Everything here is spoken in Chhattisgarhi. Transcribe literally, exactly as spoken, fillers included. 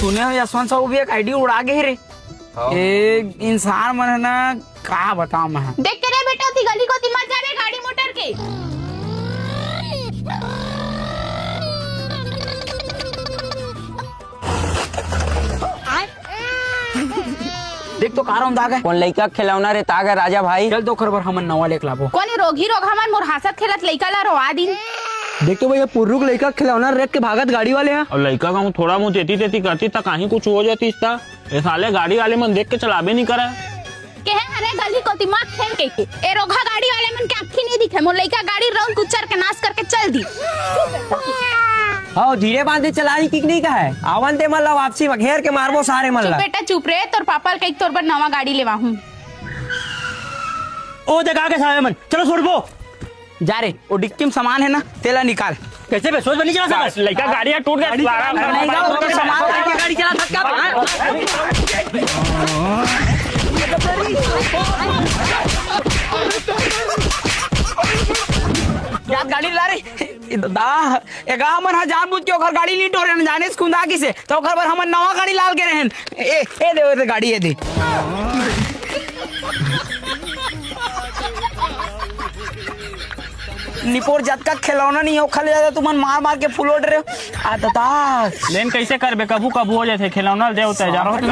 सुने हो, यशवंत साहू भी एक आईडी उड़ा गे हे रे। हाँ। ए इंसान मन हे ना, का बताओ मैं। देख के रे बेटा, ओती गली कोती मत जाबे गाड़ी मोटर के। देख तो का रौंदा गे। कोन लइका के खिलौना रे, त गे राजा भाई। चल तो ओकर बर हमन नवा लेके लाबो। कोन रोगही रोगहा मन मोर हांसत खेलत लइका ला रोवा दिन। देख तो भैया, पुर्रुक लइका के खिलौना रेत के भागत गाड़ी वाले हा। अउ लइका कहूँ थोड़ा बहुत एती तेती करतिस त काहीं कुछ हो जातिस त। ए साले गाड़ी वाले मन देख के चलाबे नइ करय। केहे हरे गली कोती मत खेल कहिके। ए रोगहा गाड़ी वाले मन के आँखी नइ दिखे। मोर लइका गाड़ी रौंद कुचर के नास करके चल दिस। हव, धीरे बांध के चलाही कि नइ कहय। आवन ते मन ला वापसी म घेर के मारबो सारे मन चुप ला। बेटा चुप रे, तोर पापा ल कहिके तोर बर नवा गाड़ी लेवाहूँ। ओ देख आगे सारे मन, चलो छोड़बो। जा रे, ओ डिक्की म सामान हे ना, तेला निकाल। कइसे बे, सोच बनी चला सकस? लइका गाड़ी ह टूट गे, गाड़ी सारा चला, घर नहीं, में गाड़ी सामान लेके गाड़ी चला सकता है? यार, गाड़ी ला रे। दा, ए गा हमन ह जानबूझ के ओकर गाड़ी नी टोरे न, जाने से खुंदा किसे, त ओकर बर हमन नवा गाड़ी लाल के रहेन। ए, ए दे, ए दे गाड़ी, ए दे। निपोर जतका खिलौना नहीं हो, खाली ज्यादा तुमन मार मार के फुलोट रहे हो। आ दादा। लेन कैसे करबे, कभू कभू हो जाथे, खिलौना दे होता है, जानो तुम।